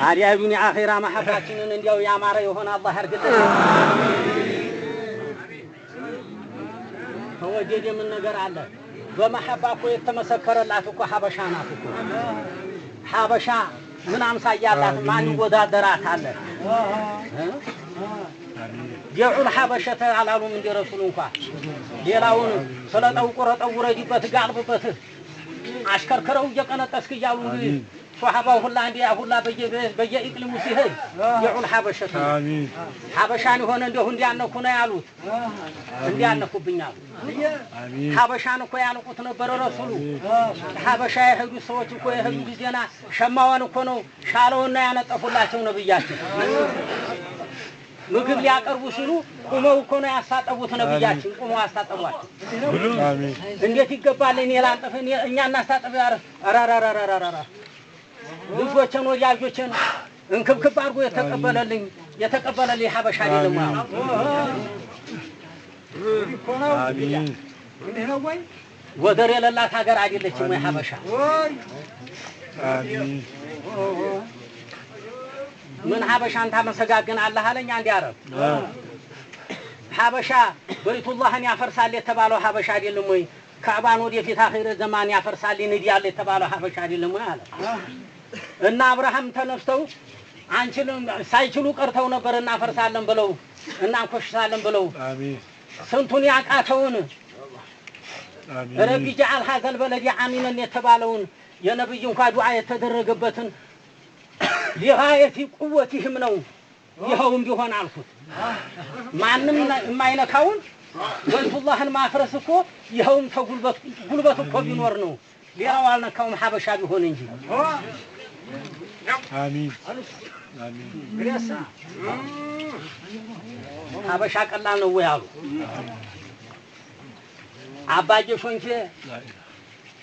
ታዲያ ዱንያ አኺራ መሐባችንን እንዲያው ያማረ የሆነ አላህ ያርግልን። ተወደደ ምን ነገር አለ? በመሐባ እኮ የተመሰከረላት እኮ ሀበሻ ናት እኮ። ሀበሻ ምን አምሳያ አላት? ማን ይወዳደራት አለ? ደዑል ሀበሸተ አላሉም እንደ ረሱሉ እንኳ ሌላውን ስለጠው ቁረጠው ውረድበት ጋልብበት አሽከርክረው እየቀነጠስክ እያሉ እንግዲህ ሶሐባው ሁላ እንዲያ ሁላ በየኢቅሊሙ ሲሄድ ደዑል ሀበሸተ ሀበሻን የሆነ እንደሁ እንዲያነኩ ነው ያሉት። እንዲያነኩብኝ አሉ። ሀበሻን እኮ ያንቁት ነበር ረሱሉ። ሀበሻ የሄዱ ሰዎች እኮ የሄዱ ጊዜና ሸማዋን እኮ ነው ሻለውና ያነጠፉላቸው ነብያችን። ምግብ ሊያቀርቡ ሲሉ ቁመው እኮ ነው ያሳጠቡት ነብያችን። ቁመው አሳጠቧቸው። እንዴት ይገባል እኔ ላንጥፍ እኛ እናስታጥብ ኧረ ልጆችን ወዳጆችን እንክብክብ አድርጎ የተቀበለልኝ ሀበሻ አይደለም አሉ። ወደር የሌላት ሀገር አይደለችም ወይ ሀበሻ? ምን ሀበሻን ታመሰጋግናለህ አለኝ አንድ አረብ። ሀበሻ በይቱላህን ያፈርሳል የተባለው ሀበሻ አይደለም ወይ? ካዕባን ወደፊት አኺረ ዘማን ያፈርሳል ይንዳል የተባለው ሀበሻ አይደለም ወይ አለ። እና አብርሃም ተነስተው አንችልም ሳይችሉ ቀርተው ነበር እናፈርሳለን ብለው እናንኮሽሳለን ብለው ስንቱን ያቃተውን ረቢ ጀዐል ሀዘል በለድ አሚነን የተባለውን የነብይ እንኳ ዱዓ የተደረገበትን ሊጋየቲ ቁወቲህም ነው ይኸውም ቢሆን አልኩት። ማንም የማይነካውን በይቱላህን ማፍረስ እኮ ይኸውም ተጉልበት ጉልበት እኮ ቢኖር ነው። ሌላው አልነካውም ሀበሻ ቢሆን እንጂ። አሚን አሚን። ሀበሻ ቀላል ነው ወይ አሉ። አባጄ ሾንኬ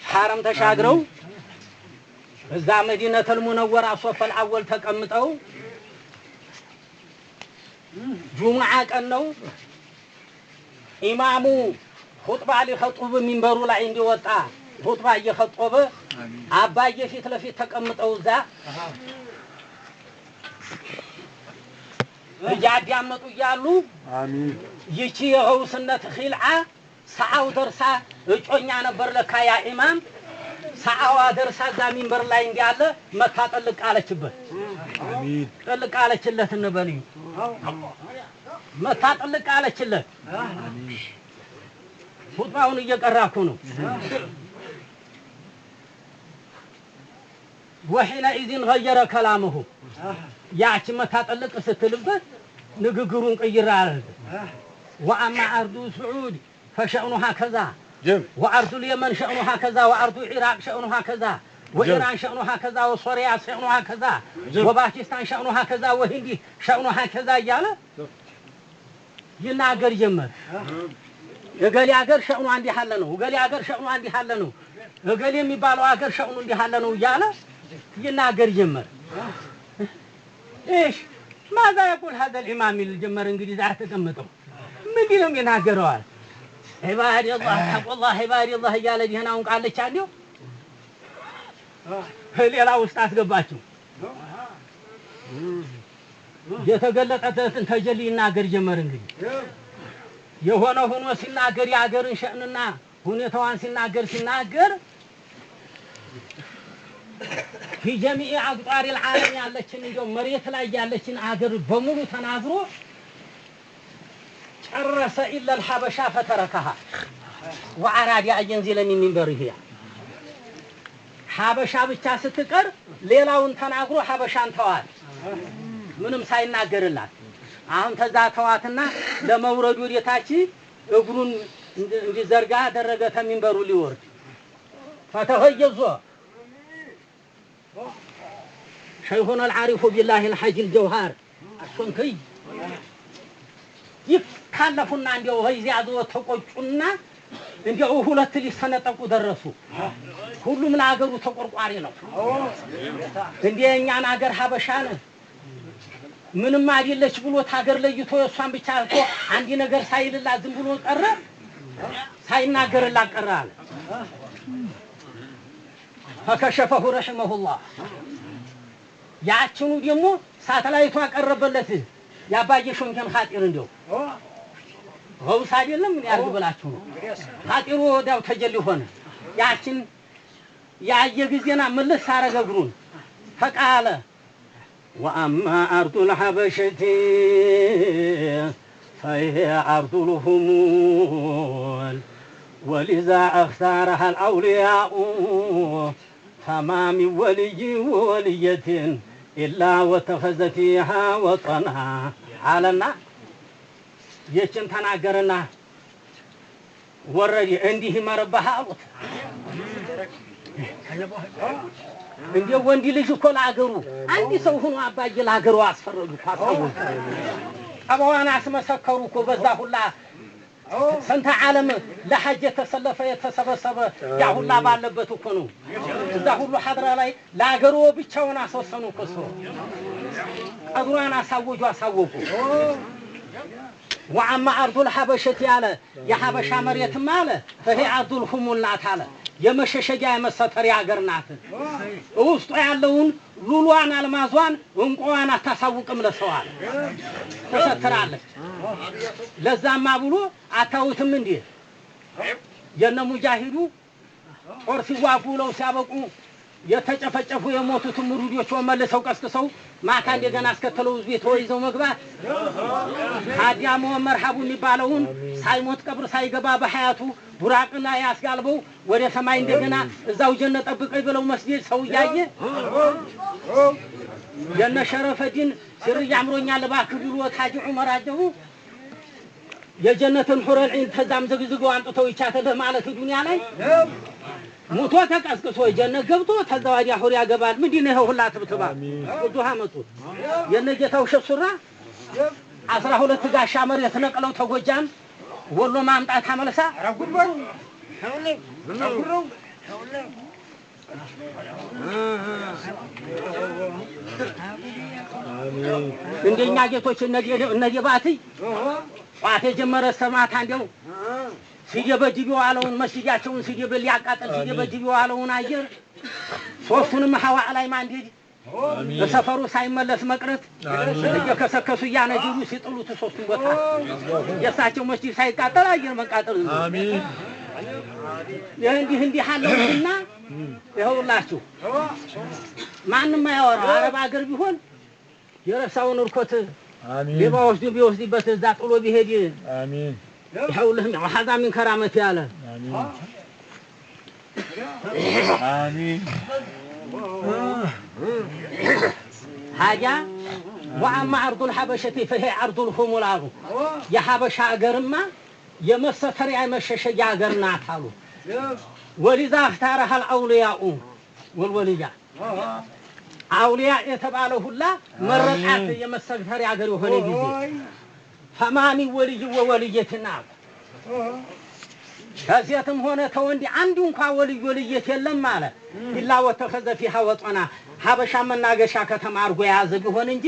ሐረም ተሻግረው እዛ መዲነተል ሙነወራ ሶፈል አወል ተቀምጠው ጁሙዓ ቀን ነው። ኢማሙ ኹጥባ ሊኸጡብ ሚንበሩ ላይ እንዲወጣ ኹጥባ እየኸጦበ አባዬ ፊት ለፊት ተቀምጠው እዛ እያዳመጡ እያሉ ይቺ የገውስነት ኺልዓ ሰዓው ደርሳ እጮኛ ነበር ለካ ያ ኢማም። ሰዓዋ ደርሳ እዛ ሚንበር ላይ እንዲያለ መታ ጥልቅ አለችበት። ጥልቅ አለችለት እንበልዩ መታ ጥልቅ አለችለት። ኹጥባውን እየቀራ እኮ ነው። ወሒነኢዝን ገየረ ከላመሁ ያቺ መታ ጥልቅ ስትልበት ንግግሩን ቅይር አደረገ። ወአማ አርዱ ስዑድ ፈሸእኑሃ ከዛ وأرض اليمن شأنها كذا وأرض العراق شأنها كذا وإيران شأنها كذا وسوريا شأنها كذا وباكستان شأنها كذا وهندي شأنها كذا እያለ ይናገር ጀመር። እገሌ አገር ሸእኑ እንዲህ ያለ ነው፣ እገሌ አገር ሸእኑ እንዲህ ያለ ነው፣ እገሌ የሚባለው አገር ሸእኑ እንዲህ ያለ ነው እያለ ይናገር ጀመር። እሺ ማዛ يقول هذا الإمام ይል ጀመር። እንግዲህ እዛ ተቀምጠው ምንድን ነው የሚናገረው አለ። ዒባድ አላህ ተቁላህ ዒባድ አላህ እያለ ደህናውን ቃልቻ እንዲሁ ሌላ ውስጥ አስገባቸው። የተገለጠለትን ተጀሊ ይናገር ጀመር። እንግዲህ የሆነ ሆኖ ሲናገር የአገርን ሸእንና ሁኔታዋን ሲናገር ሲናገር ፊ ጀሚዕ አቅጣሪል ዓለም ያለችን እንደው መሬት ላይ ያለችን አገር በሙሉ ተናግሮ ጨረሰ። ኢለል ሀበሻ ፈተረከሃ ወአራድ አየንዚለ ሚን ሚንበሪሂ ሀበሻ ብቻ ስትቀር ሌላውን ተናግሮ ሀበሻን ተዋት፣ ምንም ሳይናገርላት። አሁን ተዛ ተዋትና ለመውረዱ ወደታች እግሩን እንዲዘርጋ አደረገ። ተሚንበሩ ሊወርድ ፈተኸየዞ ሸይኹና አልዓሪፉ ቢላሂ አልሐጅ አልጀውሃር አሾንክይ ይካለፉና እንዲያው ከዚያ ተቆጩና እንዲያው ሁለት ሊሰነጠቁ ደረሱ። ሁሉም ለሀገሩ ተቆርቋሪ ነው። እንደ የእኛን ሀገር ሀበሻን ምንም አይደለች ብሎ ታገር ለይቶ እሷን ብቻ እኮ አንድ ነገር ሳይልላት ዝም ብሎ ቀረ፣ ሳይናገርላት ቀረ አለ። ፈከሸፈሁ ረሒመሁላህ ያችኑ ደግሞ ሳተላይቱ አቀረበለት ያባየ ሾንከን ኻጢር እንደው ገውስ አይደለም ምን ያርግ ብላችሁ ነው ኻጢሩ ወዲያው ተጀሊ ሆነ ያችን ያየ ጊዜና ምልስ አረገ እግሩን ፈቃለ وأما أرض الحبشة فهي أرض الهمول ولذا اختارها الأولياء فما من ولي وولية إلا واتخذ فيها وطنا علىنا يشن تناقرنا ወረዲ እንዲህ መረባህ አሉት። እንዴ ወንድ ልጅ እኮ ለአገሩ አንድ ሰው ሆኖ አባዬ ለአገሩ አስፈረዱ እኮ አሳወቁ። አባዋን አስመሰከሩ እኮ በዛ ሁላ ስንት ዓለም ለሐጅ የተሰለፈ የተሰበሰበ ያ ሁላ ባለበት እኮ ነው። እዛ ሁሉ ሐድራ ላይ ለአገሩ ብቻውን አስወሰኑ እኮ ሰው ቀብሯን አሳወጁ አሳወቁ። وعما أرض الحبشة ያለ የሐበሻ መሬትም አለ فهي أرض الخمول ናት አለ የመሸሸጊያ የመሰተሪያ ሀገር ናት። ውስጡ ያለውን ሉሏን አልማዟን እንቁዋን አታሳውቅም ለሰው አለ ተሰትራለች። ለዛማ ብሎ አታውትም እንዴ የነ ሙጃሂዱ ጦር ሲዋጉ ውለው ሲያበቁ የተጨፈጨፉ የሞቱትን ሙሪዶች መልሰው ቀስቅሰው ማታ እንደገና አስከተለው ቤት ይዘው መግባት ታዲያ መርሐቡ የሚባለውን ሳይሞት ቀብር ሳይገባ በሐያቱ ቡራቅና ያስጋልበው ወደ ሰማይ እንደገና እዛው ጀነት ጠብቀኝ ብለው መስጊድ ሰው እያየ የነ ሸረፈዲን ሲር ያምሮኛል እባክህ ብሎ ታጅ ዑመር አጀቡ የጀነትን ሑረል ዒን ተዛም ዝግዝገው አምጥተው ይቻተልህ ማለት ዱንያ ላይ ሙቶ ተቀስቅሶ ጀነት ገብቶ ተዛ ወዲያ ሑር ያገባል። ምንድነው ይሄ ሁላ ትብትባ ወዱሃ መጡት የነጌታው ሸሱራ 12 ጋሻ መሬት ነቅለው ተጎጃም ወሎ ማምጣት አመለሳ እንደኛ ጌቶች እነዲባቲ ጧት የጀመረ ሰማታ እንደው ሲደበድብ የዋለውን መስጊዳቸውን ሲደበል ሊያቃጥል ሲደበድብ የዋለውን አየር ሶስቱንም ሐዋ ላይ ማንደድ በሰፈሩ ሳይመለስ መቅረት እየከሰከሱ እያነጀሩ ሲጥሉት ሶስቱን ቦታ የእሳቸው መስጊድ ሳይቃጠል አየር መቃጠል። አሜን። እንዲህ እንዲህ አለውና ይኸውላችሁ ማንም አያወራው። አረብ አገር ቢሆን የረሳውን እርኮት ሌባ ወስዶ ቢወስድበት እዛ ጥሎ ቢሄድ አሜን። ይኸውልህ ሀዛ ሚን ከራመት ያለ አሜን አሜን። ሀጃ ወአማ አርዱል ሐበሸቲ ፈሂ አርዱል ሁሙል አሉ። የሐበሻ አገርማ የመሰተሪያ የመሸሸጊያ አገር ናት አሉ። ወሊዛ اختارها الأولياء والوليا አውሊያ የተባለ ሁላ መረጣት የመሰተሪያ አገር የሆነ ጊዜ ፈማሚ ወልይ ወወልየትና ከሴትም ሆነ ተወንድ አንዱ እንኳን ወልይ ወልየት የለም አለ። ኢላ ወተኸዘ ፊሃ ወጠና ሀበሻ መናገሻ ከተማ አድርጎ የያዘ ቢሆን እንጂ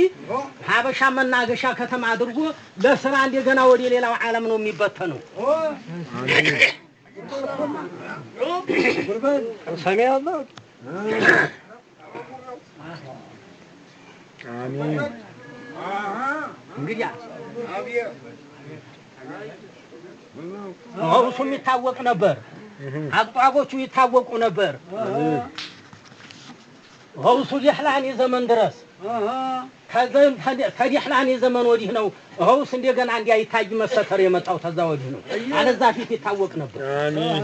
ሀበሻ መናገሻ ከተማ አድርጎ ለስራ እንደገና ወደ ሌላው ዓለም ነው የሚበተነው። አሜን። እንግዲህ ገውሱም ይታወቅ ነበር፣ አቅጧቦቹ ይታወቁ ነበር። ገውሱ ዲሕላኒ ዘመን ድረስ ከዲሕላኒ ዘመን ወዲህ ነው ገውስ እንደገና እንዲያይታይ መሰተር የመጣው ተዛ ወዲህ ነው። አለዛ ፊት ይታወቅ ነበር። አሜን።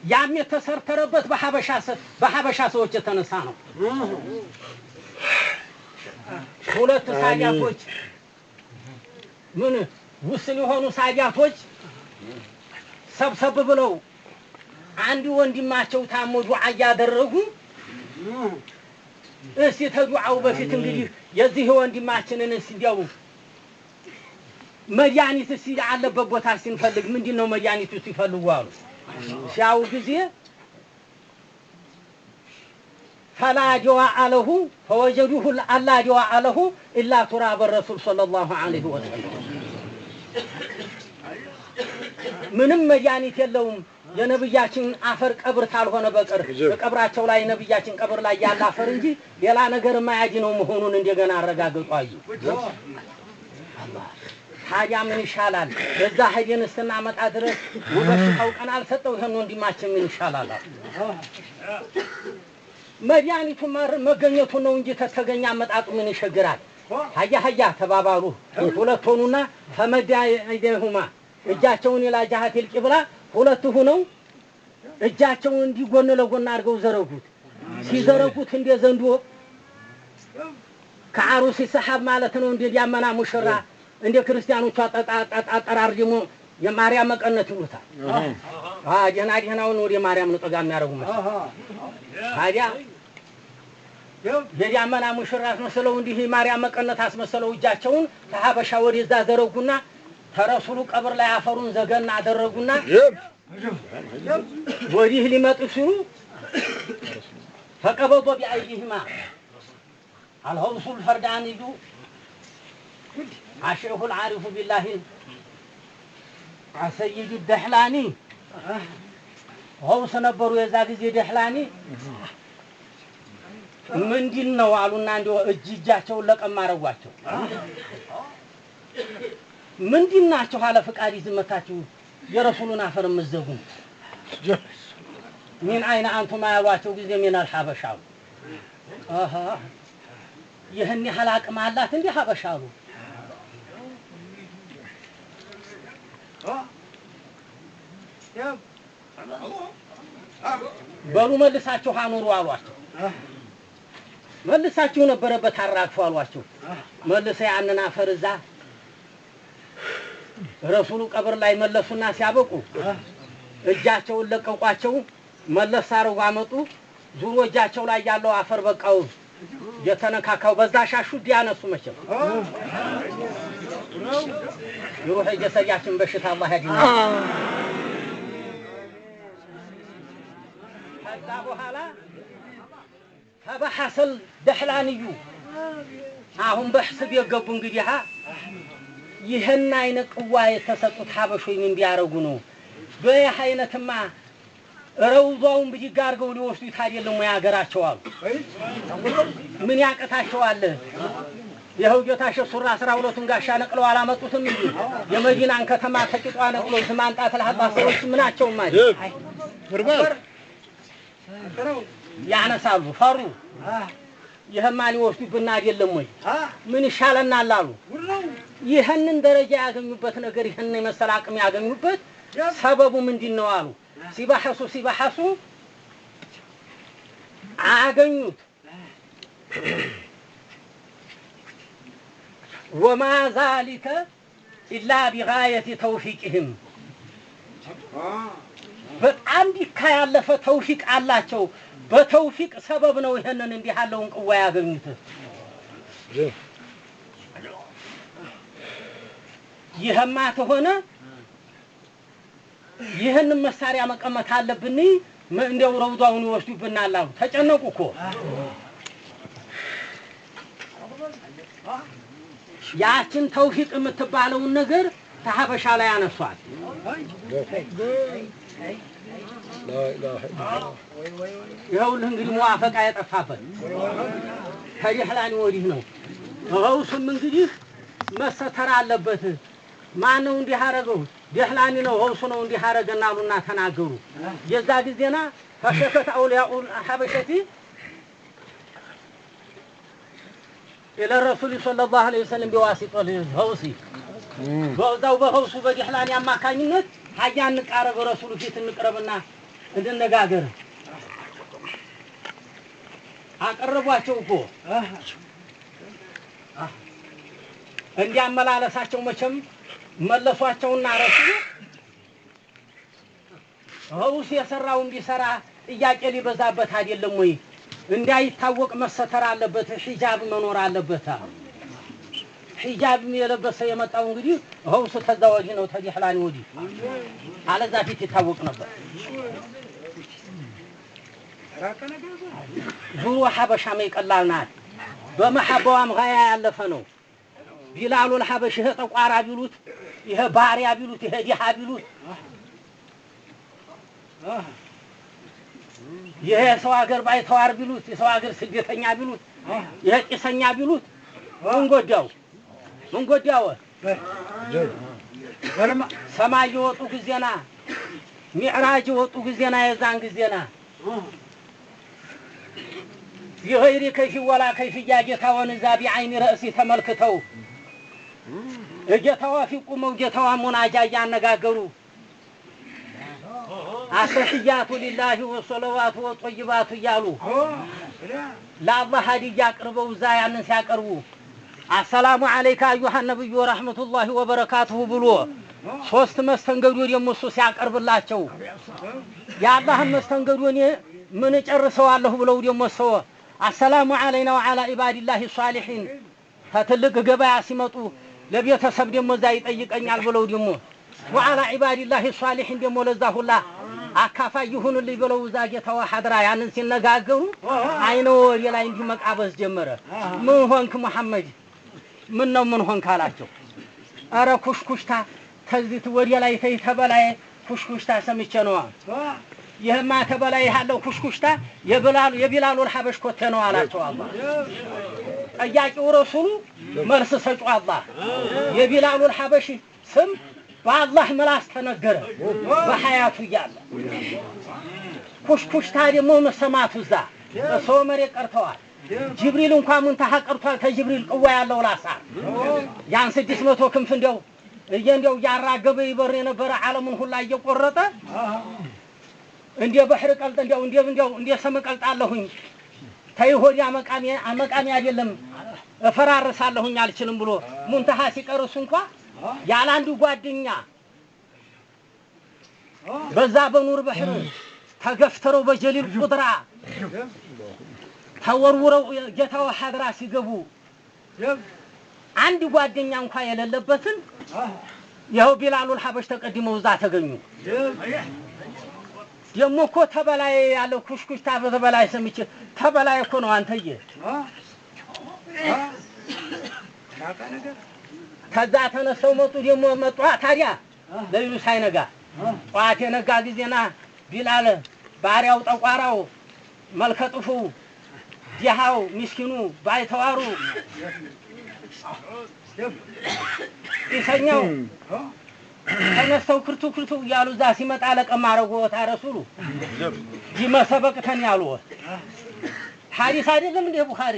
ያም የተሰርተረበት በሀበሻ ሰዎች የተነሳ ነው። ሁለት ሳዲያቶች ምን ውስን የሆኑ ሳዲያቶች ሰብሰብ ብለው አንድ ወንድማቸው ታሞ ዱዓ እያደረጉ እስቲ ተዱዓው በፊት እንግዲህ የዚህ ወንድማችንን እስቲ እንዲያው መድኃኒት እስቲ ያለበት ቦታ ሲንፈልግ ምንድነው መድኃኒቱ ሲፈልጉ አሉ። ሲያው ጊዜ فلا دواء له فوجدوه ألا دواء له إلا تراب الرسول صلى الله عليه وسلم። ምንም መድኃኒት የለውም የነብያችን አፈር ቀብር ካልሆነ በቀር በቀብራቸው ላይ ነብያችን ቀብር ላይ ያለ አፈር እንጂ ሌላ ነገር የማያድነው መሆኑን እንደገና አረጋገጡ። አዩ። ታዲያ ምን ይሻላል? በዛ ሄደን እስክናመጣ ድረስ በሽታው ቀን አልሰጠው ይሄን ወንድማችን ምን ይሻላል? መድኃኒቱ መገኘቱ ነው እንጂ ተተገኘ አመጣጡ ምን ይሸግራል? ሀያ ሀያ ተባባሉ። ሁለት ሆኑና ፈመዳ አይደሁማ እጃቸውን ኢላ ጃሃቲል ቂብላ ሁለት ሆነው እጃቸውን እንዲህ ጎን ለጎን አድርገው ዘረጉት። ሲዘረጉት እንደ ዘንዶ ከአሩሲ ሰሐብ ማለት ነው። እንደ ዳመና ሙሽራ እንደ ክርስቲያኖቹ አጠራር ደግሞ የማርያም መቀነት ይሉታል። ደህና ደህናውን ወደ ማርያም ነው ጠጋ የሚያደርጉ መሰለኝ። ታዲያ የዳመና ሙሽራ አስመስለው እንዲህ ማርያም መቀነት አስመስለው እጃቸውን ከሀበሻ ወደዛ ዘረጉና ተረሱሉ ቀብር ላይ አፈሩን ዘገና አደረጉና ወዲህ ሊመጡ ሲሉ ፈቀበض ቢአይዲህማ አልኸውሱል ፈርዳንዩ አሸይኹል ዓሪፉ ቢላሂ አሰይዱ ደሕላኒ ኸውስ ነበሩ። የዛ ጊዜ ደሕላኒ ምንድን ነው አሉና እንዲሁ እጃቸውን ለቀም አደረጓቸው። ምንድን ናቸው አለ ፍቃድ ይዝመታችሁ የረሱሉን አፈር የምትዘጉ ሚን አይነ አንቱማ ያሏቸው ጊዜ ሚን አልሐበሻ አሉ። ይህን ያህል አቅም አላት እንዲህ ሀበሻ አሉ። በሉ መልሳችሁ አኑሩ አሏቸው። መልሳችሁ ነበረበት አራግፉ አሏቸው። መልሰ ያንን አፈር እዛ ረሱሉ ቀብር ላይ መለሱና ሲያበቁ እጃቸውን ለቀቋቸው። መለስ አድርገው አመጡ። ዙሮ እጃቸው ላይ ያለው አፈር በቃው የተነካካው በዛ ሻሹ ዲያነሱ መቼም የሩህ ጀሰያችን በሽታ አላህ ያድነን። ከዛ በኋላ ፈበሐሰል ደሕላንዩ አሁን በሕስ የገቡ እንግዲህ ይህን አይነት ቅዋ የተሰጡት ሀበሾች ምን ቢያረጉ ነው? በይህ አይነትማ ረውዟውን ብድግ አድርገው ሊወስዱት አይደለም ወይ ሀገራቸው አሉ። ምን ያቅታቸዋል? ይኸው ጌታቸው ሱራ 12ቱን ጋሻ ነቅለው አላመጡትም እንጂ የመዲናን ከተማ ተቂጧ ነቅሎ ማምጣት ለሀባ ሰዎች ምናቸውም አይደል ያነሳሉ። ፈሩ። ይህማ ሊወስዱብን አይደለም ወይ ምን ይሻለናል አሉ። ይህንን ደረጃ ያገኙበት ነገር ይህንን የመሰለ አቅም ያገኙበት ሰበቡ ምንድን ነው አሉ። ሲባሐሱ ሲባሐሱ አገኙት። ወማ ዛሊከ ኢላ ቢጋየቲ ተውፊቅህም በጣም ዲካ ያለፈ ተውፊቅ አላቸው። በተውፊቅ ሰበብ ነው ይሄንን እንዲህ ያለውን ቅዋ ያገኙት። ይህማ ከሆነ ይህንን መሳሪያ መቀመጥ አለብን፣ እንደው ረውዷውን ይወስዱብናል አሉ። ተጨነቁ እኮ። ያችን ተውፊቅ የምትባለውን ነገር ተሀበሻ ላይ አነሷል። ይኸውልህ እንግዲህ ሙዋፈቃ የጠፋበት ከዲሕላኒ ወዲህ ነው። ገውሱም እንግዲህ መሰተር አለበት። ማን ነው እንዲህ አደረገው? ዲሕላኒ ነው፣ ገውሱ ነው እንዲህ አደረገና አሉና ተናገሩ። የዛ ጊዜና ፈሸከት አውሊያኡል ሐበሸቲ ኢለ ረሱል ሰለላሁ ዐለይሂ ወሰለም ቢዋሲጠል ገውሲ በዛው በገውሱ በዲሕላኒ አማካኝነት ሀያ እንቃረብ፣ ረሱሉ ፊት እንቅረብና እንነጋገር አቀረቧቸው እኮ። እንዲያመላለሳቸው መቼም መለሷቸውና ረሱሉ ገውስ የሰራውን ቢሰራ ጥያቄ ሊበዛበት አይደለም ወይ? እንዳይታወቅ መሰተር አለበት፣ ሒጃብ መኖር አለበት። ሒጃብ የለበሰ የመጣው እንግዲህ ገውስ ተዛ ወዲህ ነው፣ ተዲሕላኒ ወዲህ። አለዛ ፊት ይታወቅ ነበር። ዙሮ ሀበሻ ቀላል ናት። በመሐባዋም ጋያ ያለፈ ነው። ቢላሉል ሀበሽ ይሄ ጠቋራ ቢሉት፣ ይሄ ባሪያ ቢሉት፣ ይሄ ዲሃ ቢሉት ይሄ የሰው ሀገር ባይተዋር ቢሉት፣ የሰው ሀገር ስደተኛ ቢሉት፣ ይሄ ጢሰኛ ቢሉት ምን ጎዳው? ምን ጎዳው? ሰማይ የወጡ ጊዜና ሚዕራጅ የወጡ ጊዜና የዛን ጊዜና بغير كيف ولا كيفية ጌታውን እዛ بعين رأسي ተመልክተው ጌታዋ ፊት ቁመው ጌታዋ ሙናጃ እያነጋገሩ التحيات لله والصلوات والطيبات እያሉ ለአላህ ሀዲያ አቅርበው እዛ ያንን ሲያቀርቡ السلام عليك أيها النبي ورحمة الله وبركاته ብሎ ሶስት መስተንገዶ ደግሞ እሱ ሲያቀርብላቸው የአላህን መስተንገዶ እኔ ምን እጨርሰዋለሁ ብለው ደግሞ ሰው السلام علينا وعلى عباد الله الصالحين ከትልቅ ገበያ ሲመጡ ለቤተሰብ ደግሞ እዛ ይጠይቀኛል ብለው ደግሞ وعلى عباد الله الصالحين ደግሞ ለዛ ሁላ አካፋይ ይሁንልኝ ብለው እዛ ጌታዋ ሐድራ ያንን ሲነጋገሩ አይነ ወደ ላይ እንዲህ መቃበዝ ጀመረ። ምን ሆንክ መሐመድ? ምን ነው ምን ሆንክ አላቸው። ኧረ ኩሽኩሽታ ተዚህ ወደ ላይ ተይ ተበላይ ኩሽኩሽታ ሰምቼ ነዋ። ይህማ ተበላይ ያለው ኩሽኩሽታ የቢላሉል ሐበሽ ኮቴ ነው አላቸው አላህ። ጠያቂው ረሱሉ መልስ ሰጩ አላህ። የቢላሉል ሐበሽ ስም በአላህ ምላስ ተነገረ በሐያቱ እያለ። ኩሽኩሽታ ደግሞ መሰማቱ እዛ ሰው መሬት ቀርተዋል። ጅብሪል እንኳን ሙንታሃ ቀርቷል። ከጅብሪል ቅዋ ያለው ላሳር ያን 600 ክንፍ እንደው እየእንደው እያራገበ ይበር የነበረ ዓለሙን ሁላ እየቆረጠ እንደ ባህር ቀልጥ እንደው እንደ እንደው እንደ ሰም ቀልጣለሁኝ ተይሆዲያ መቃሚ መቃሚ አይደለም እፈራርሳለሁኝ አልችልም ብሎ ሙንታሃ ሲቀርሱ እንኳን ያላንዱ ጓደኛ በዛ በኑር ባህር ተገፍተረው በጀሊል ቁድራ ተወርውረው ጌታው ሐድራ ሲገቡ አንድ ጓደኛ እንኳን የሌለበትን ይኸው ቢላሉል ሐበሽ ተቀድመው እዛ ተገኙ። ደግሞ እኮ ተበላይ ያለው ኩሽኩሽታ በተበላይ ሰምቼ ተበላይ እኮ ነው አንተዬ። ከዛ ተነስተው መጡ። ደግሞ መጡ ታዲያ ለይሉ ሳይነጋ ጠዋት የነጋ ጊዜና ቢላል ባሪያው ጠቋራው መልከጥፉ ዲሃው ምስኪኑ ባይተዋሩ ጢሰኛው ተነስተው ክርቱ ክርቱ እያሉ እዛ ሲመጣ ለቀም አረጉት። ረሱሉ ቢመሰበቅተን ያሉት ሐዲስ አይደለም እንደ ቡኻሪ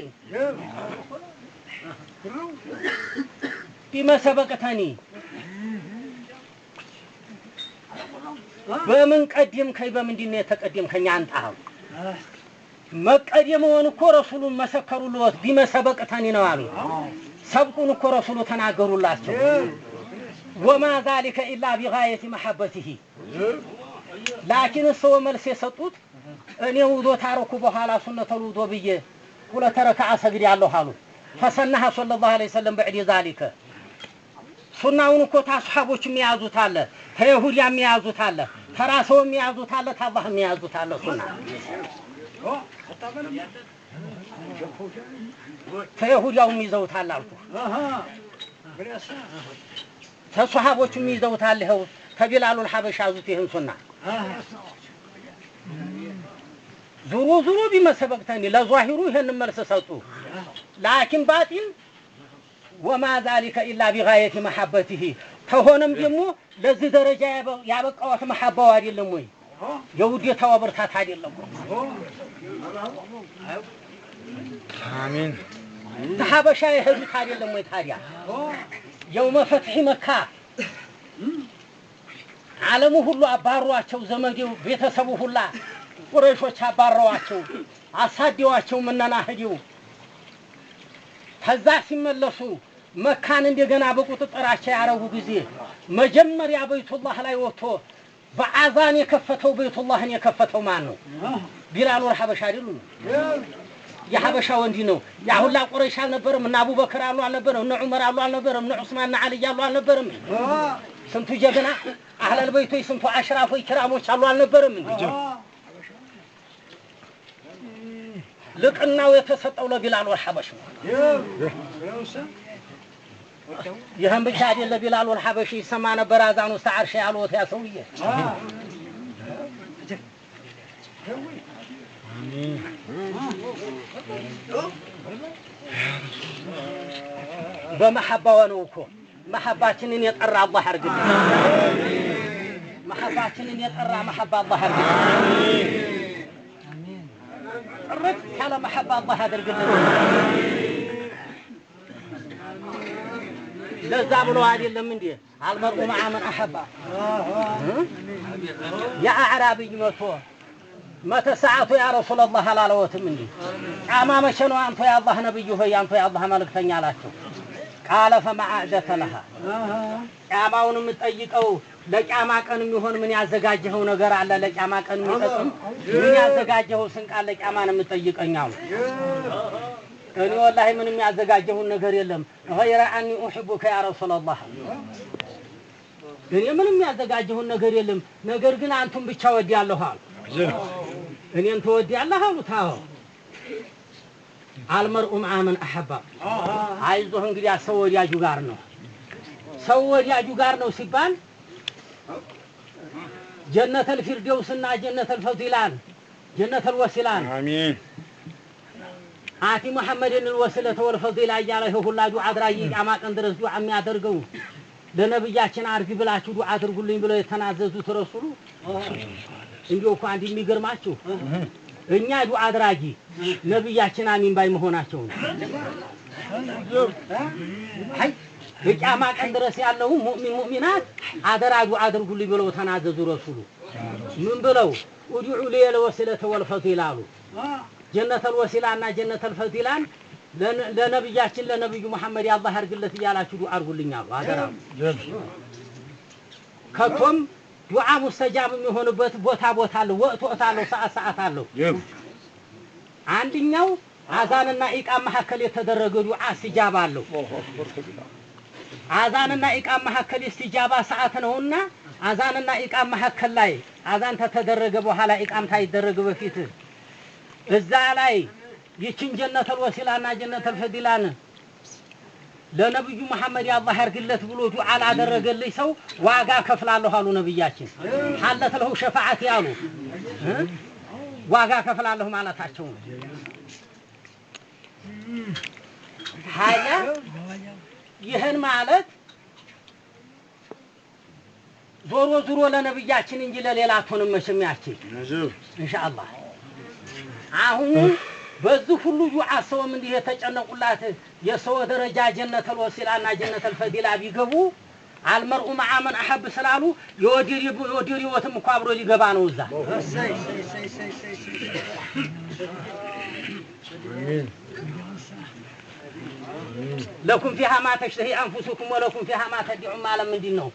ቢመሰበቅተኒ በምን ቀደምከኝ? በምንድን ነው የተቀደምከኝ? አንተ መቀደመውን እኮ ረሱሉን መሰከሩልዎት። ቢመሰበቅተኒ ነው አሉ። ሰብቁን እኮ ረሱሉ ተናገሩላቸው። ወማ ዛሊከ ኢላ ቢጋየቲ መሐበቲሂ ላኪን እሰው መልስ የሰጡት እኔ ውዶ ታረኩ በኋላ ሱነተል ውዶ ብዬ ሁለት ረካዓ ሰግዳለሁ አሉ። ፈሰናሃ ሰለላሁ ዐለይሂ ወሰለም በዕድ ዛሊከ ሱናውን እኮ ታስሐቦች የሚያዙት አለ፣ ተይሁዳ የሚያዙት አለ፣ ተራሰው የሚያዙት አለ፣ ታላህ የሚያዙት አለ። ሱና ተይሁዳው የሚይዘውታል አልኩ፣ ተሷሃቦቹ የሚይዘውታል። ይኸው ተቢላሉል ሐበሽ ያዙት ይህን ሱና። ዙሩ ዙሩ ቢመሰበቅተኒ ለዟሂሩ ይህን መልስ ሰጡ። ላኪን ባጢን ወማ ዛሊከ ኢላ ቢጋየቲ መሐበቲሂ ተሆነም ደግሞ ለዚህ ደረጃ ያበቃዋት መሐባው አይደለም ወይ የውዴታዋ ብርታት አይደለም ወይ? አሚን። ተሐበሻ የሄዱት አይደለም ወይ ታዲያ? የውመ ፈትሒ መካ ዓለሙ ሁሉ አባሯቸው፣ ዘመዴው ቤተሰቡ ሁላ ቁረይሾች አባረዋቸው፣ አሳደዋቸው ምነና ሂደው ከዛ ሲመለሱ መካን እንደገና በቁጥጥራቸው ያረጉ ጊዜ መጀመሪያ በይቱላህ ላይ ወጥቶ በአዛን የከፈተው በይቱላህን የከፈተው ማን ነው? ቢላሉል ሐበሻ አይደሉም? የሐበሻ ወንድ ነው። ያ ሁላ ቁረይሽ አልነበረም? እነ አቡበክር አሉ አልነበረም? እነ ዑመር አሉ አልነበረም? እነ ዑስማን እና ዓልይ አሉ አልነበረም? ስንቱ ጀግና አህለል በይቶች ስንቱ አሽራፎች ኪራሞች አሉ አልነበረም? እንዴ ልቅናው የተሰጠው ለቢላሉል ሐበሽ ነው። ይህም ብቻ አይደለ፣ ቢላሉል ሐበሽ ይሰማ ነበር አዛኑ እስከ ዓርሽ ያሉት ያ ሰውዬ። በመሐባው ነው እኮ መሐባችንን የጠራ አላህ አድርግልን። መሐባችንን የጠራ መሐባ አላህ አድርግልን። ጥርት ያለ መሐባ አላህ አድርግልን። ለዛ ብሎ አይደለም እንዴ አልመርኡ መዓ መን አሐባ ያ አዕራቢይ መቶ መተ ሰዓቱ ያ ረሱላላህ አላለዎትም እንዴ? ጫማ መቼ ነው አንተ የአላህ ነብይ ሆይ አንተ የአላህ መልእክተኛ አላቸው። ቃለ ፈማ አዕደተ ለሃ ጫማውን የምጠይቀው ለጫማ ቀን የሚሆን ምን ያዘጋጀኸው ነገር አለ? ለጫማ ቀን የሚጠቅም ምን ያዘጋጀኸው ስንቅ አለ? ጫማን የምጠይቀኝ አሉ። እኔ ወላሂ ምንም ያዘጋጀሁን ነገር የለም። ገይረ አኒ ኡሕቡከ ያ ረሱላላህ እኔ ምንም ያዘጋጀሁን ነገር የለም፣ ነገር ግን አንቱን ብቻ ወዲያለሁ አሉ። እኔን ትወዲያለህ አሉት። አዎ። አልመርኡ መዓ መን አሐባ። አይዞህ እንግዲያ ሰው ወዲያጁ ጋር ነው። ሰው ወዲያጁ ጋር ነው ሲባል ጀነተል ፊርደውስና ጀነተል ፈዲላን ጀነተል ወሲላን አሚን آتِ محمدا الوسيلة والفضيلة እያለ ይሄ ሁላ ዱዓ አድራጊ ቂያማ ቀን ድረስ ዱዓ የሚያደርገው ለነብያችን አርግ ብላችሁ ዱዓ አድርጉልኝ ብለው የተናዘዙት ረሱሉ። እንዲያው እኮ አንድ የሚገርማችሁ እኛ ዱዓ አድራጊ ነብያችን አሚን ባይ መሆናቸው ነው። አይ በቂያማ ቀን ድረስ ያለው ሙእሚን ሙእሚናት አደራ ዱዓ አድርጉልኝ ብለው ተናዘዙ ረሱሉ። ምን ብለው? ኡድዑ ሊ الوسيلة والفضيلة አሉ። ጀነተል ወሲላና ጀነተል ፈዲላን ለነብያችን ለነብዩ መሐመድ ያላህ አድርግለት እያላችሁ ዱዓ አድርጉልኝ አሉ። አደራ ከቶም ዱዓ ሙስተጃብ የሚሆንበት ቦታ ቦታ አለው፣ ወቅት ወቅት አለው፣ ሰዓት ሰዓት አለው። አንደኛው አዛንና ኢቃም መካከል የተደረገ ዱዓ እስቲጃባ አለው። አዛንና ኢቃም መካከል እስቲጃባ ሰዓት ነውና አዛንና ኢቃም መካከል ላይ አዛን ተተደረገ በኋላ ኢቃም ታይደረግ በፊት እዛ ላይ ይችን ጀነተል ወሲላና ጀነተል ፈዲላን ለነብዩ መሐመድ ያላህ ያርግለት ብሎ ዱዓ ላደረገልኝ ሰው ዋጋ ከፍላለሁ አሉ ነብያችን። ሐለት ለሁ ሸፋዓት ያሉ ዋጋ ከፍላለሁ ማለታቸው ነው። ሀያ ይህን ማለት ዞሮ ዞሮ ለነብያችን እንጂ ለሌላ አትሆንም መቼም ያቺ ኢንሻአላህ። አሁን በዚህ ሁሉ ዱዓ ሰውም እንዲህ የተጨነቁላት የሰው ደረጃ ጀነተል ወሲላና ጀነተል ፈዲላ ቢገቡ አልመርኡ መዓ መን አሐብ ስላሉ የወዲሪወትም እኮ አብሮ ሊገባ ነው እዛ። ለኩም ፊሃ ማ ተሽተሂ አንፉሱኩም ወለኩም ፊሃ ማ ተድዑን ማለት ምንድን ነው?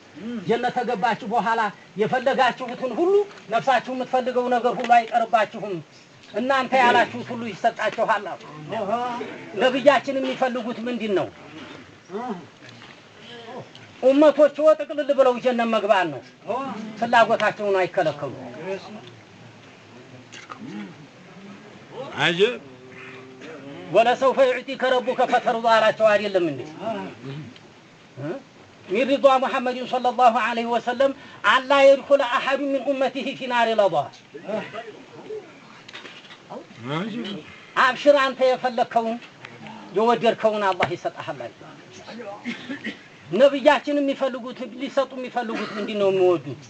ጀነት ተገባችሁ በኋላ የፈለጋችሁትን ሁሉ ነፍሳችሁ የምትፈልገው ነገር ሁሉ አይቀርባችሁም። እናንተ ያላችሁት ሁሉ ይሰጣችኋል። ነብያችን የሚፈልጉት ምንድን ነው? ኡመቶች ጥቅልል ብለው ጀነት መግባት ነው። ፍላጎታቸውን አይከለከሉ። አጀብ ወለሰውፈ ዩዕጢከ ረቡከ ፈተርዳ አላቸው አይደለም እንዴ? ሚን ሪዷ ሙሐመድን ሰለላሁ ዐለይሂ ወሰለም አላ የድኹለ አሐዱ ሚን ኡመቲሂ ፊ ናሪ ለዛ። አብሽር አንተ የፈለግከውን የወደድከውን አላህ ይሰጥሃል። ነብያችን የሚፈልጉት ሊሰጡ የሚፈልጉት ምንድን ነው የሚወዱት?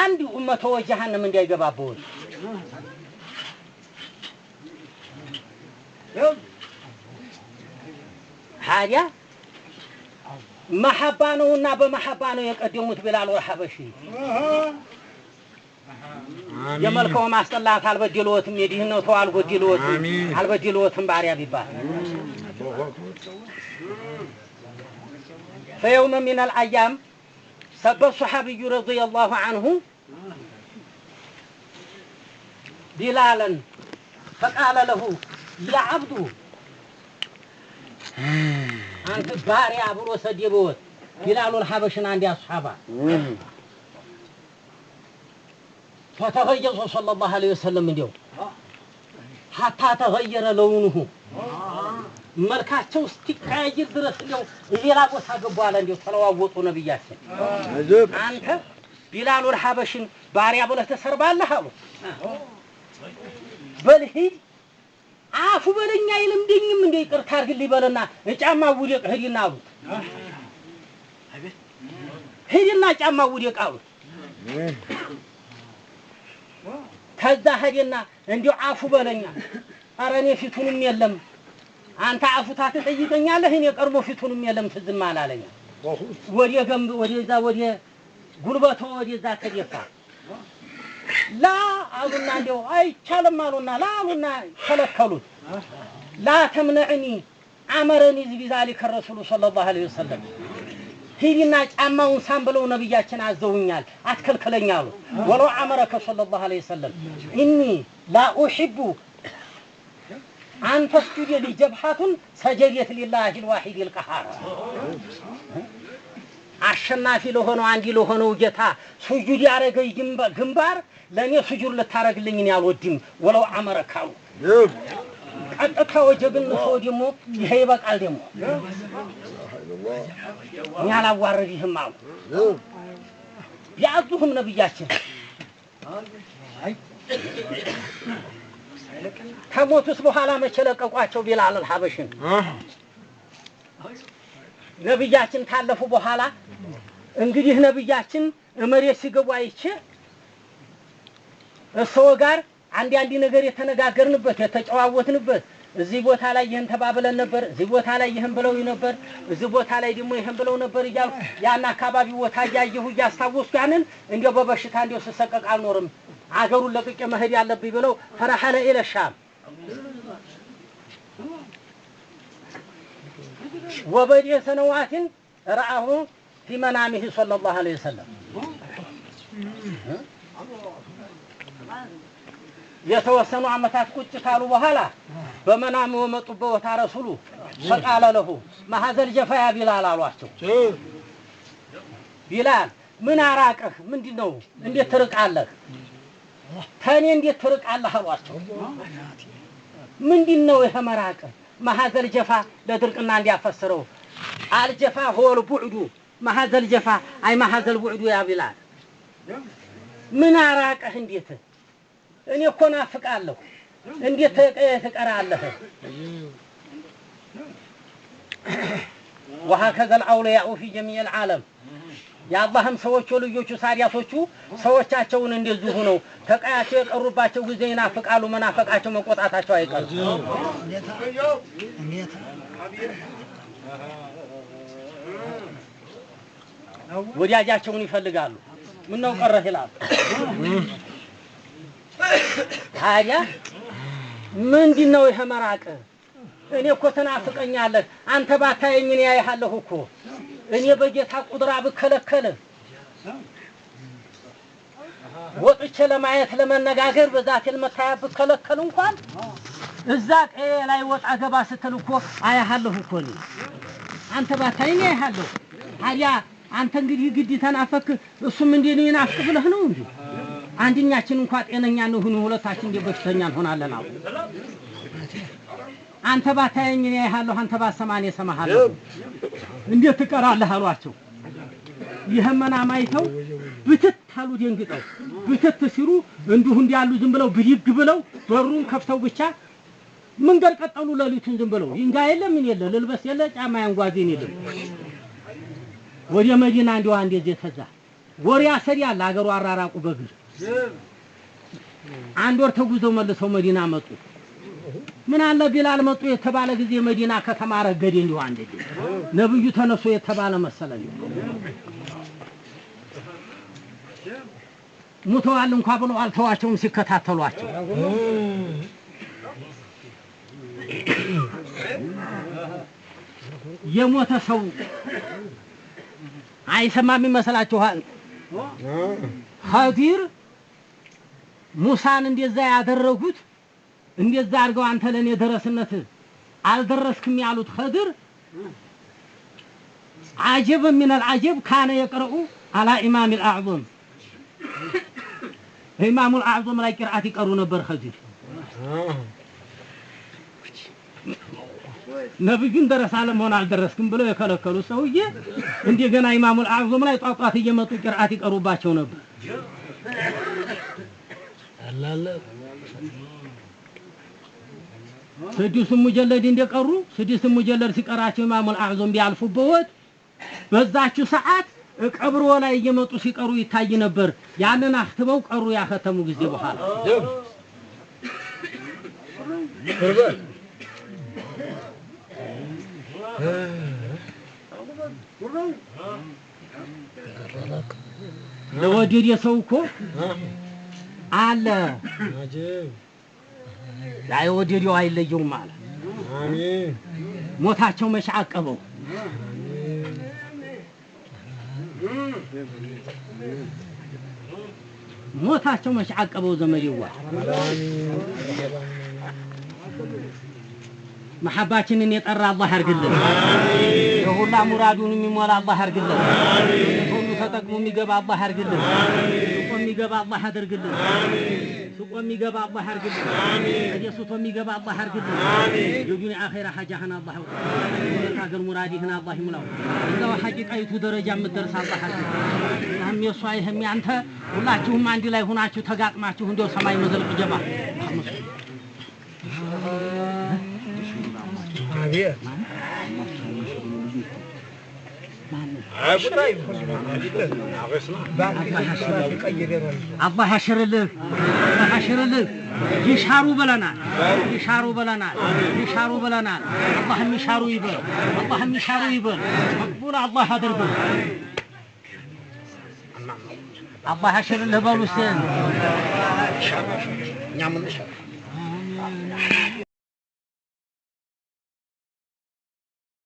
አንድ ኡመቶ ጀሃነም እንዳይገባበት። ታዲያ መሐባ ነውና በመሐባ ነው የቀደሙት ቢላል ወልሐበሺ። የመልከው ማስጠላት አልበደለዎትም፣ የድህነቱ አልጎደለዎትም፣ አልበደለዎትም ባሪያ ቢባል። فيوم من الأيام سب الصحابي رضي الله عنه بلالا فقال له يا عبد أنت باريا ብሎ ሰደበዎት ቢላሉል ሐበሽን አንድ አስሐባ። فتغير صلى الله عليه وسلم እንዲያው حتى تغير لونه መልካቸው እስኪቀያየር ድረስ እንዲያው ሌላ ቦታ ገቡ አለ። እንዲያው ተለዋወጡ ነብያችን። አንተ ቢላሉል ሐበሽን ባሪያ ብለህ ተሰርባለህ አሉ። በል ሂድ አፉ በለኛ አይለምደኝም እንደ ይቅርታ አድርግልኝ በለና ጫማ ውደቅ ሂድና አሉት። ሂድና ጫማ ውደቅ አሉት። ከዛ ሄደና እንዲያው አፉ በለኛ ኧረ እኔ ፊቱንም የለም አንተ አፉታ ትጠይቀኛለህ እኔ ቀርቦ ፊቱንም የለም ትዝም አላለኝ። ወደ ገንብ ወደዛ ወደ ጉልበቱ ወደዛ ተደፋ። ላ አሉና እንዲያው አይቻልም አሉና ላ አሉና ከለከሉት። ላ ተምነዕኒ አመረኒ ቢዛሊከ ረሱሉ ሰለላሁ ዐለይሂ ወሰለም ሂድና ጫማውን ሳም ብለው ነብያችን አዘውኛል አትከልክለኝ አሉ። ወለው አመረከ ሰለላሁ ዐለይሂ ወሰለም ኢኒ ላ ኡሒቡ አን ተስጁደ ሊጀብሃቱን ሰጀደት ሊላሂ ልዋሒድ ልቀሃር አሸናፊ ለሆነው አንድ ለሆነው ጌታ ሱጁድ ያረገ ግንባር ለእኔ ሱጁድ ልታረግልኝ እኔ አልወድም። ወለው አመረከ አሉ። ቀጥታ ወጀግን ሰው ደግሞ ይሄ ይበቃል ደግሞ እኔ አላዋረድህም አሉ። ቢያዙህም ነብያችን ከሞቱስ በኋላ መቼ ለቀቋቸው ቢላል አልሐበሽን? ነብያችን ካለፉ በኋላ እንግዲህ ነብያችን መሬት ሲገቡ አይቼ እሰው ጋር አንድ አንድ ነገር የተነጋገርንበት የተጨዋወትንበት እዚህ ቦታ ላይ ይህን ተባብለን ነበር፣ እዚህ ቦታ ላይ ይህን ብለው ነበር፣ እዚህ ቦታ ላይ ደግሞ ይህን ብለው ነበር እያልኩ ያን አካባቢ ቦታ እያየሁ እያስታወስኩ ያንን እንዲያው በበሽታ እንዲያው ስሰቀቅ አልኖርም፣ አገሩን ለቅቄ መሄድ ያለብኝ ብለው ፈረሐለ ኢለ ሻም ወበዲየ ሰነዋትን ረአሁ ፊ መናሚሂ ሰለላሁ ዐለይሂ ወሰለም የተወሰኑ ዓመታት ቁጭ ካሉ በኋላ በመናም ወመጡበት ረሱሉ ፈቃለ ለሁ ማሐዘል ጀፋ ያ ቢላል አሏቸው። ቢላል ምን አራቀህ? ምንድነው? እንዴት ትርቃለህ? ተኔ እንዴት ትርቃለህ አሏቸው። ምንድነው ይሄ መራቅህ? ማሐዘል ጀፋ ለድርቅና እንዲያፈስረው አልጀፋ ሆል ቡዕዱ ማሐዘል ጀፋ አይ ማሐዘል ቡዕዱ ያ ቢላል ምን አራቀህ? እንዴት እኔ እኮ ናፍቃለሁ፣ እንዴት ትቀራለህ? ወሀከዘ አልአውሊያኡ ፊ ጀሚዕ አልዓለም የአላህም ሰዎች ልጆቹ ሳዲያቶቹ ሰዎቻቸውን እንደዚሁ ነው። ተቀያቸው የቀሩባቸው ጊዜ ይናፍቃሉ። መናፈቃቸው መቆጣታቸው አይቀርም። ወዳጃቸውን ይፈልጋሉ። ምነው ቀረህ ይላሉ። ታዲያ ምንድነው ይሄ መራቅ? እኔ እኮ ትናፍቀኛለህ። አንተ ባታየኝ እኔ አይሃለሁ እኮ። እኔ በጌታ ቁድራ ብከለከል ወጥቼ ለማየት ለመነጋገር በዛቴል መታያ ብከለከል እንኳን እዛ ቀዬ ላይ ወጣ ገባ ስትል እኮ አያሃለሁ እኮ እኔ። አንተ ባታየኝ አያሃለሁ። ታዲያ አንተ እንግዲህ ግድ ተናፈክ፣ እሱም እንደ እኔ ናፍቅ ብለህ ነው እንጂ አንድኛችን እንኳን ጤነኛ እንሁን፣ ሁለታችን እንደ በሽተኛ እንሆናለን አሉ። አንተ ባታየኝ እኔ አያሃለሁ፣ አንተ ባትሰማ እኔ እሰማሃለሁ። እንዴት ትቀራለህ አሏቸው። ይህን መናም አይተው ብትት አሉ ደንግጠው። ብትት ሲሉ እንዲሁ እንዲያሉ ዝም ብለው ብድግ ብለው በሩን ከፍተው ብቻ መንገድ ቀጠሉ። ሌሊቱን ዝም ብለው ይንጋ የለ ምን የለ ልልበስ የለ ጫማ ያንጓዜን የለም። ወደ መዲና እንዲያው አንዴ ተዛ ወሬ ያሰዳል። አገሩ አራራቁ በግር አንድ ወር ተጉዘው መልሰው መዲና መጡ። ምን አለ ቢላል መጡ የተባለ ጊዜ መዲና ከተማ ረገደ። እንዲሁ አንዴ ነብዩ ተነሶ የተባለ መሰለኝ። ሙተዋል እንኳ ብለው አልተዋቸውም ሲከታተሏቸው። የሞተ ሰው አይሰማም ይመስላችኋል? ኸዲር ሙሳን እንደዛ ያደረጉት እንደዛ አድርገው አንተ ለኔ ደረስነት አልደረስክም ያሉት ኸዲር عجب من العجب كان يقرأ على إمام الأعظم إمام الأعظم ላይ ቅርአት ይቀሩ ነበር ኸዲር። ነብዩን ደረሳ ለመሆን አልደረስክም ብለው የከለከሉ ሰውዬ እንደገና ኢማሙል አዕዞም ላይ ጧጧት እየመጡ ቅርአት ይቀሩባቸው ነበር። ስድስቱ ሙጀለድ እንደቀሩ ስድስቱ ሙጀለድ ሲቀራቸው ኢማሙል አዕዞም ቢያልፉበት በዛችሁ ሰዓት ቀብሮ ላይ እየመጡ ሲቀሩ ይታይ ነበር። ያንን አክትመው ቀሩ ያከተሙ ጊዜ በኋላ ለወደደ ሰው እኮ አለ ያ የወደደው አይለየውም አለ። አሜን። ሞታቸው መቼ አቀበው? ሞታቸው መቼ አቀበው? ዘመዴዋ መሐባችንን የጠራ አላህ ያርግልን። የሁላ ሙራዱን የሚሞላ አላህ ያርግልን። ሁሉ ተጠቅሞ የሚገባ አላህ ያርግልን። ስቆ የሚገባ አላህ ያደርግልን። ስቆ የሚገባ አላህ ያርግልን። ተደስቶ የሚገባ አላህ ያርግልን። የዱንያ አኺራ ሐጃህን አላህ ያውጣ። የሀገር ሙራዲህን አላህ ይሙላው። እዛው ሐቂቃይቱ ደረጃ የምትደርስ አላህ ያርግልን። ይህም የእሷ ይህም ያንተ ሁላችሁም አንድ ላይ ሆናችሁ ተጋጥማችሁ እንደው ሰማይ መዘልቅ ጀባ አላህ ያሽርልህ፣ አላህ ያሽርልህ። ይሻሩ ብለናል፣ ይሻሩ ብለናል፣ ይሻሩ ብለናል። አላህም ይሻሩ ይበል፣ አላህም ይሻሩ ይበል። መቅቡል አላህ አድርገው። አላህ ያሽርልህ በሉ እስኪ።